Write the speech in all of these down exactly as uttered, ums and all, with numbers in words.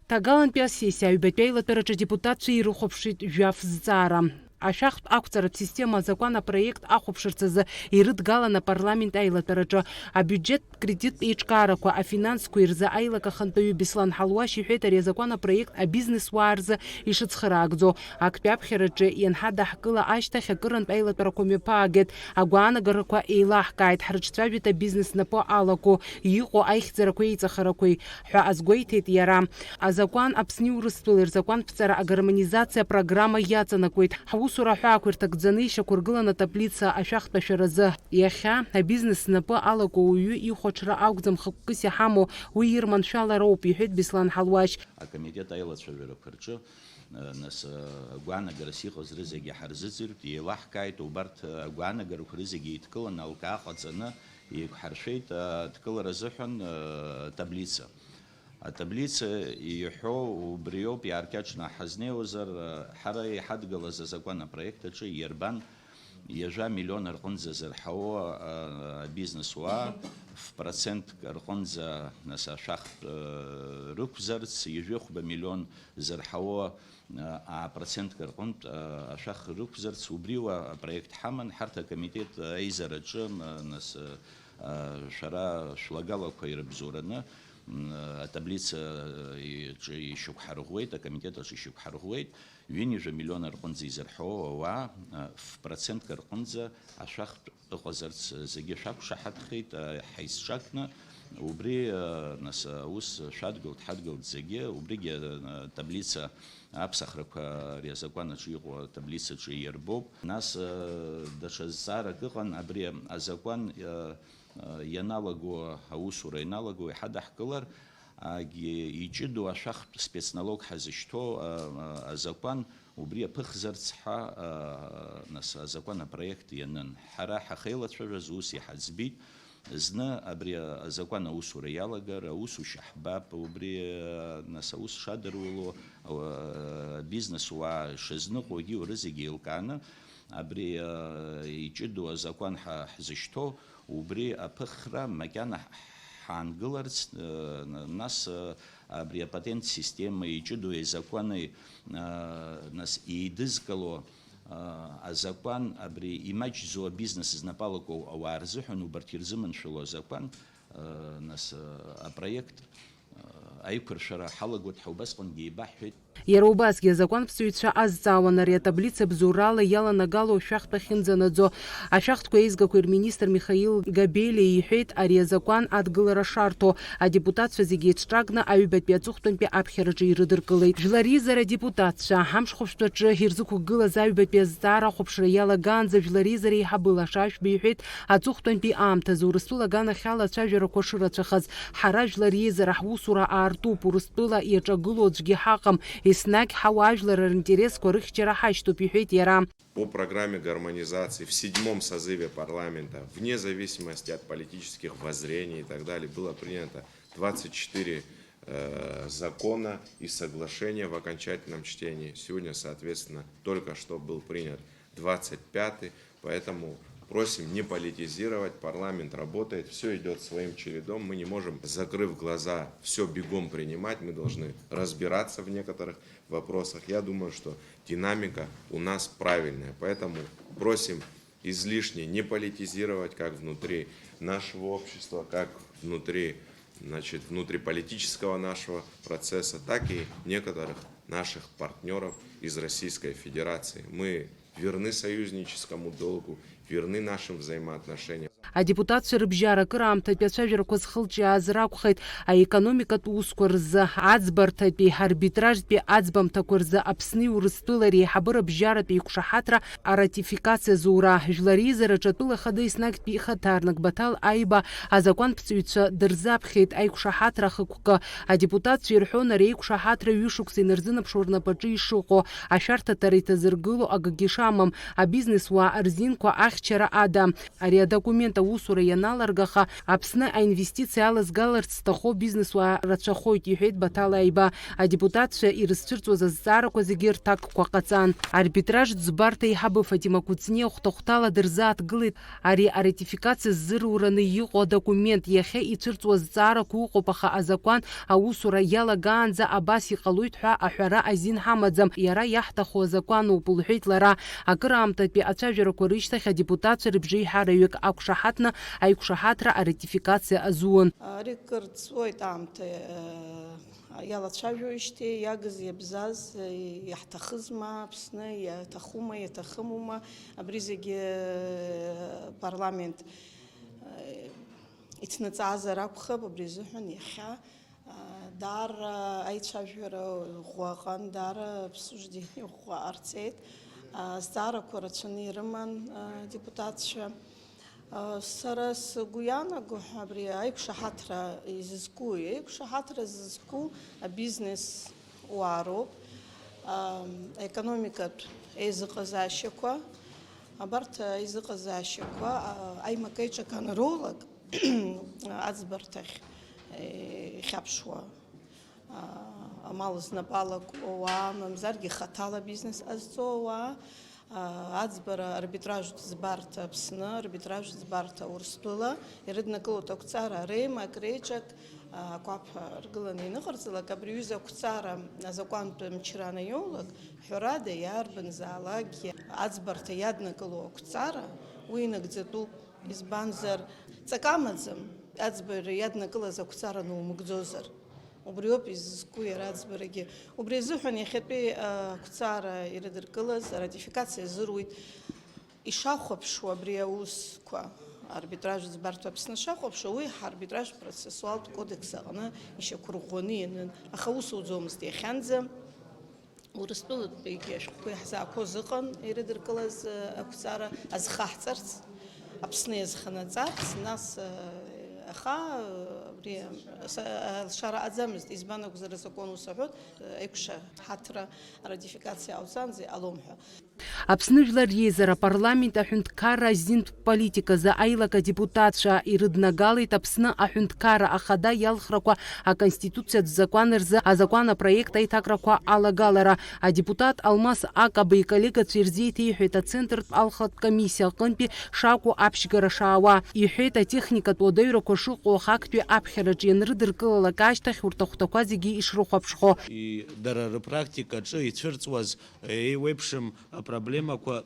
Ҭагалантәи асессиа аҩбатәи аилатәараҿы адепутатцәа ирыхәаԥшит жәаф зҵаара. Ашәахтә ақәҵаратә система азакәан апроект ахәаԥшырц азы ирыдгалан апарламент аилатәараҿы. Абиуџьеттә кредиттә еиҿкаарақәа, афинансқәеи рзы аилак ахантәаҩы Беслан Ҳалуашь иҳәеит, ари азакәан апроект абизнесуаа рзы ишыцхыраагӡо. Актәи аԥхьараҿы ианҳадаҳкыла ашьҭахь акырынтә аилатәарақәа мҩаԥаагеит, агәаанагарақәа еилаҳкааит, ҳрыҿцәажәеит абизнес напы алаку иҟоу аихьӡарақәеи аиҵахарақәеи ҳәа азгәеиҭеит иара. Азакәан Аԥсни Урыстәылеи рзакәанԥҵара агармонизациа апрограмма иаҵанакуеит. Ҳусура аҳәаақәа ирҭагӡаны ишьақәыргылан атаблица ашәахтәашәаразы. Иахьа абизнес знапы алаку ауаҩы ихәаҽра акәӡам хықәкыс иҳамоу, уи ирманшәалароуп, иҳәеит Беслан Ҳалуашь. Акомитет аилацәажәарақәа рҿы, э, нас, э, гәаанагарас иҟаз рызегьы ҳарзыӡырҩт, еилаҳкааит, убарҭ, э, агәаанагарақәа рызегьы еидкыланы алкаа ҟаҵаны еиқәҳаршәеит, э, адкылара азыҳәан, э, таблица. Атаблица иҳәо убриоуп, иааркьаҿны ҳазнеиуазар, ҳара иҳадгылаз азакәан апроект аҿы иарбан ҩажәа миллион рҟынӡа зырҳауа, а, абизнесуаа ф-процентк рҟынӡа, нас, ашәахтә, а, рықәзарц, ҩажәихәба миллион зырҳауа, а, а-процентк рҟынтә, а, ашәах рықәзарц, убриоуа апроект ҳаман, ҳарҭ акомитет аизараҿы, м, нас, а, шәара шәлагалақәа ирыбзоураны, м, атаблица иҿы ишьақәҳарӷәӷәеит, акомитет аҿы ишьақәҳарӷәӷәеит, ҩынҩажәа миллион рҟынӡа изырҳауа ауаа, а, ф-процентк рҟынӡа ашәахтә ыҟазарц зегьы шәақәшаҳаҭхеит, а, ҳаизҿакны, убри, а, нас, аус шәадгылт, ҳадгылт зегьы, убригьы, а, таблица аԥсахрақәа ари азакәан аҿы иҟоу атаблицаҿы иарбоуп. Нас, а, даҽа зҵаарак ыҟан, абри азакәан, а, а, ианалаго, аусура ианалаго, иҳадаҳкылар, агьи иҷыдоу ашәахтә спецналог ҳазышьҭоу, а, а, азакәан, убри аԥыхзарц ҳәа, а, нас, азакәан апроект ианын. Ҳара ҳахеилацәажәаз ус иҳаӡбит, зны абри азакәан аусура иалагар, аусушьа ҳбап, убри, а, нас, аус шадыруло, а, бизнес уаа шазныҟәогьы урызегьы еилкааны, абри, а, иҷыдоу азакәан ҳа-, ҳзышьҭоу, убри аԥыхра макьана ҳ-, ҳаангыларц, э, н-, нас, э, абри апатент система иҷыдоу изакәани, э, нас еидызкыло, э, азакәан абри имаҷӡоу абизнес знапы алаку ауаа рзыҳәан убарҭ ирзыманшәало азакәан, э, нас, э, апроект, э, аиқәыршәара ҳалагоит ҳәа убасҟангьы еибаҳҳәеит. Иара убасгьы азакәанԥҵаҩцәа азҵаауан ари атаблица бзоурала иаланагало ашәахтә ахьынӡанаӡо. Ашәахтәқәа еизгақәеи рминистр Михаил Габелиа иҳәеит, ари азакәан адгылара шарҭо, адепутатцәа зегьы еиҿҿакны аҩбатәи аҵыхәтәантәи аԥхьараҿы ирыдыркылеит. Жәлар реизара адепутатцәа, амшхәаԥштәаҿы ирзықәгылаз аҩбатәи азҵаара ахәаԥшра иалагаанӡа Жәлар реизара еиҳабы Лаша Ашәба иҳәеит, аҵыхәтәантәи аамҭазы Урыстәыла аганахьала ацәажәарақәа шырацәахаз, ҳара Жәлар реизара ҳусура аартуп, Урыстәыла иаҿагылоу аӡәгьы ҳаҟам, еснагь ҳауаажәлар ринтересқәа рыхьчара ҳашьҭоуп, иҳәеит иара. По программе гармонизации в седьмом созыве парламента, вне зависимости от политических воззрений и так далее, было принято двадцать четыре, э, закона и соглашения в окончательном чтении. Сегодня, соответственно, только что был принят двадцать пятый, поэтому просим не политизировать, парламент работает, все идет своим чередом, мы не можем, закрыв глаза, все бегом принимать, мы должны разбираться в некоторых вопросах. Я думаю, что динамика у нас правильная, поэтому просим излишне не политизировать как внутри нашего общества, как внутри, значит, внутриполитического нашего процесса, так и некоторых наших партнеров из Российской Федерации. Мы верны союзническому долгу, верны нашим взаимоотношениям. Адепутатцәа рыбжьара акыраамҭатәи ацәажәарақәа зхылҿиааз ракәхеит, аекономикатә усқәа рзы, аӡбарҭатәи, арбитражтәи аӡбамҭақәа рзы Аԥсни Урыстәылеи реиҳабыра бжьаратәи еиқәшаҳаҭра аратификациа зура. Жәлар реизараҿы атәыла ахада еснагьтәи ихаҭарнак Баҭал Аиба азакәанԥҵаҩцәа дырзаԥхьеит аиқәшаҳаҭра ахықәкы. Адепутатцәа ирҳәон, ари аиқәшаҳаҭра ҩышықәса инарзынаԥшуа рнапаҿы ишыҟоу, ашәарҭатәара иҭазыргыло акгьы шамам, абизнесуаа рзинқәа ахьчара ада. Ари адокумент Аусура ианаларгаха, Аԥсны аинвестициа алазгаларц зҭаху абизнесуаа рацәахоит, иҳәеит Баҭал Аиба. Адепутатцәа ирызцәырҵуаз азҵаарақәа зегьы рҭакқәа ҟаҵан. Арбитраж ӡбарҭа аиҳабы Фатима Кәыҵниа хәҭа-хәҭала дырзааҭгылеит ари аратификациа ззырураны иҟоу адокумент. Иахьа ицәырҵуа азҵаарақәа ыҟоуп, аха азакәан аусура иалагаанӡа абас иҟалоит ҳәа аҳәара азин ҳамаӡам, иара иаҳҭаху азакәаноуп, лҳәеит лара. Акыраамҭатәи ацәажәарақәа рышьҭахь адепутатцәа рыбжеиҳараҩык ақәшаҳаҭны аиқәшаҳаҭра аратификациа азуын. Ари кыр ҵуеит аамҭа, э, иалацәажәоижьҭеи, иагыз иабзаз, э, иаҳҭахызма Аԥсны, иаҭахума, иаҭахымума, абри зегьы, э, парламент, э, иҭнаҵаазар акәхап, абри азыҳәан иахьа Даара аицәажәара ӷәӷәа аҟан, даара обсуждение ӷәӷәа ҟарҵеит. Азҵаарақәа рацәаны ирыман адепутатцәа. Сара сгәы ианаго ҳәа абри аиқәшаҳаҭра изызку, аиқәшаҳаҭра зызку абизнес уаа роуп, аекономикатә еизыҟазаашьақәа, абарҭ аизыҟазаашьақәа аимак-еиҿак анроулак, аӡбарҭахь ихьаԥшуа, амал знапы алаку ауаа, мамзаргьы хаҭала бизнес ҟазҵо ауаа, аӡбара арбитражтә ӡбарҭа Аԥсны, арбитражтә ӡбарҭа Урыстәыла ирыднакылоит ақәҵара реимак, реиҿак, ақәаԥ ргыланы ианыҟарҵалак, абри аҩыза ақәҵара азакәантә мчра анаиоулак, ҳәарада, иарбанзаалакгьы аӡбарҭа иаднакыло ақәҵара уи инагӡатәуп. Избанзар, ҵак амаӡам, аӡбара иаднакылаз ақәҵара наумгӡозар. Убриоуп изызку иара аӡбарагьы. Убри азыҳәан иахьатәи, а, ақәҵара ирыдыркылаз аратификациа азыруит. Ишахәаԥшуа абри аусқәа, арбитраж ӡбарҭа Аԥсны шахәаԥшуа, уи ҳарбитраж процессуалтә кодекс аҟны ишьақәырӷәӷәаны ианын, аха ус ауӡомызт иахьанӡа. Урыстәылатәигьы ашәҟәқәеи ҳзаақәоз ыҟан ирыдыркылаз, э, ақәҵара азхаҳҵарц, Аԥсны иазханаҵарц, нас, э, аха, э, абри, э, са-, алшара аӡамызт, избан акәзар азакәан ус аҳәот, э, аиқәшаҳаҭра аратификациа ҟауҵанӡа иҟалом ҳәа. Аԥсны Жәлар Реизара апарламент аҳәынҭқарра азинтә политиказы аилак адепутатцәа ирыднагалеит Аԥсны аҳәынҭқарра ахада иалхрақәа аконституциатә закәан рзы азакәан апроект аиҭакрақәа алагалара. Адепутат Алмас Акаба иколлегацәа ирзеиҭеиҳәеит ацентртә алхратә комиссиа аҟынтәи шакәу аԥшьгара шаауа. Иҳәеит, атехникатә уадаҩрақәа шыҟоу ахактәи аԥхьараҿы ианрыдыркылалак ашьҭахь урҭ ахәҭақәа зегьы ишрыхәаԥшхо. И-, дара рыпрактикаҿы ицәырҵуаз еиуеиԥшым апроблемақәа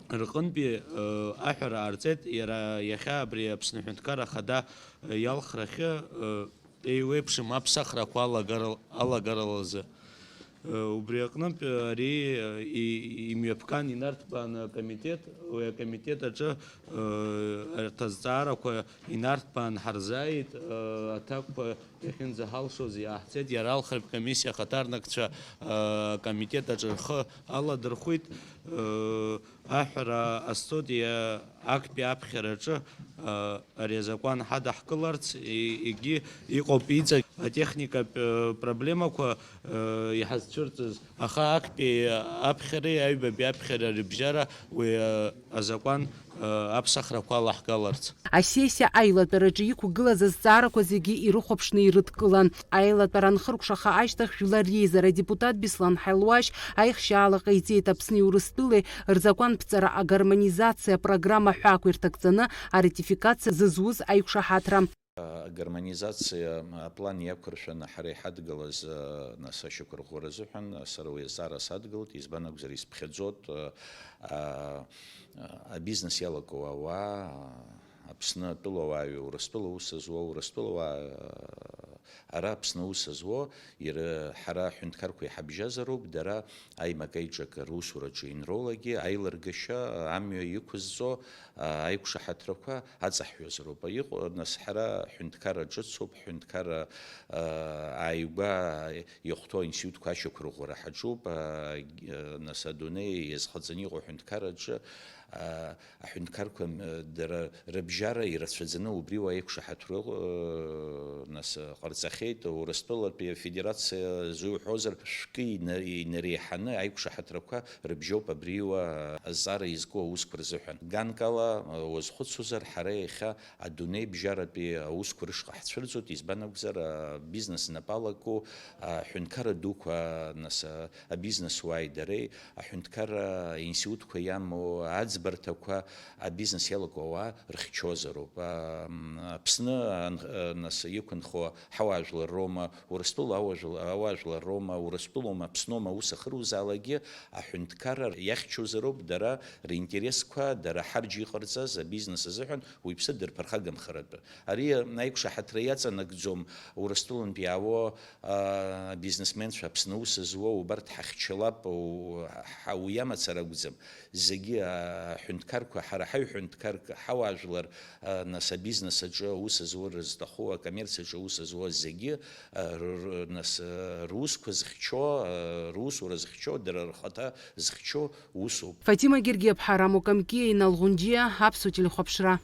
рҟынтәи, э, аҳәара ҟарҵеит, иара иахьа абри Аԥсны Аҳәынҭқарра Ахада, э, иалхрахьы, э, еиуеиԥшым аԥсахрақәа алагарал-, алагаралазы. Э, убри аҟнытә, э, ари, э, и-, имҩаԥган инарҭбааны акомитет, уи акомитет аҿы, э, арҭ азҵаарақәа инарҭбаан ҳарзааит, э, аҭакқәа иахьынӡаҳалшоз иааҳҵеит, иара алхратә комиссиа ахаҭарнакцәа, э, акомитет аҿы рхы аладырхәит, э, аҳәара ҟасҵоит, иа-, актәи аԥхьараҿы, э, ари азакәан ҳадаҳкыларц, и-, егьи иҟоуп иҵегь атехникатә, э, проблемақәа, э, иҳазцәырҵыз, аха актәи аԥхьареи аҩбатәи аԥхьара рыбжьара уи, э, азакәан, э, аԥсахрақәа алаҳгаларц. Асессиа аилатәараҿы иқәгылаз азҵаарақәа зегьы ирыхәаԥшны ирыдкылан. Аилатәара анхыркәшаха ашьҭахь, Жәлар Реизара адепутат Беслан Ҳалуашь аихшьаала ҟаиҵеит Аԥсни Урыстәылеи рзакәанԥҵара агармонизациа апрограмма ҳәа ақәирҭагӡаны аратификациа зызуз аиқәшаҳаҭра. Агармонизациа аплан иақәыршәаны ҳара иҳадгылаз, нас, ашьақәырӷәӷәара азыҳәан сара уи азҵаара садгылт, избан акәзар, исԥхьаӡот, а, а, абизнес иалаку ауаа, Аԥсны атәылауааҩы, Урыстәыла аус зуа, Урыстәылауаа, ара Аԥсны аус зуо, ира-, ҳара аҳәынҭқарқәа иҳабжьазароуп, дара аимак-аиҿак русураҿы инроулагьы, аилыргашьа, амҩа иқәызҵо, а, аиқәшаҳаҭрақәа аҵаҳҩазароуп. Иҟоу, нас, ҳара ҳәынҭқарра ҿыцуп, ҳәынҭқарра, а, ааигәа иахәҭоу аинститутқәа ашьақәырӷәӷәара ҳаҿуп, а, нас, адунеи иазхаҵаны иҟоу аҳәынҭқарраҿы, а, аҳәынҭқарқәа, м, дара рыбжьара ирацәаӡаны убри уа еиқәшаҳаҭра, э, нас, э, ҟарҵеит. Ҵахьеит Урыстәылатәи Афедерациа зуҳәозар, шәкы ина-, инареиҳаны аиқәшаҳаҭрақәа рыбжьоуп абриуа азҵаара изку аусқәа рзыҳәан. Ганкала, уазхәыцуазар, ҳара иахьа адунеибжьаратәи аусқәа рышҟа ҳцәырҵуеит, избан акәзар, абизнес напалаку, аҳәынҭқарра дуқәа, нас, абизнес уааи дареи, аҳәынҭқарра институтқәа иамоу аӡбарҭақәа, абизнес иалаку ауаа рыхьчозароуп. А, м, Аԥсны ан-, а, нас иқәынхо ҳауаажәлар роума, Урыстәыла ауаажәла-, ауаажәлар роума, Урыстәылоума, Аԥсноума аус ахырузаалакгьы аҳәынҭқарра иахьчозароуп, дара ринтересқәа, дара ҳарџь иҟарҵаз абизнес азыҳәан уаҩԥсы дырԥырхагамхаратәы. Ари аиқәшаҳаҭра иаҵанакӡом Урыстәылантә иаауа, а, абизнесменцәа, Аԥсны аус зуа, убарҭ ҳахьчалап, у-, ҳа-, уи амацара акәӡам. Зегьы, а, аҳәынҭқарқәа, ҳара ҳаҩ ҳәынҭқарк, ҳауаажәлар, а, нас абизнес аҿы аус зуа рызҭаху, акоммерциаҿы аус зуа зегьы, а, р-, р-, нас, а, русқәа зыхьчо, а, русура зыхьчо, дара рхаҭа зыхьчо усуп. Фатима Гергиаԥҳа, Рамо Камкиа, Инал Ӷәынџьиа, Аԥсуа телехәаԥшра.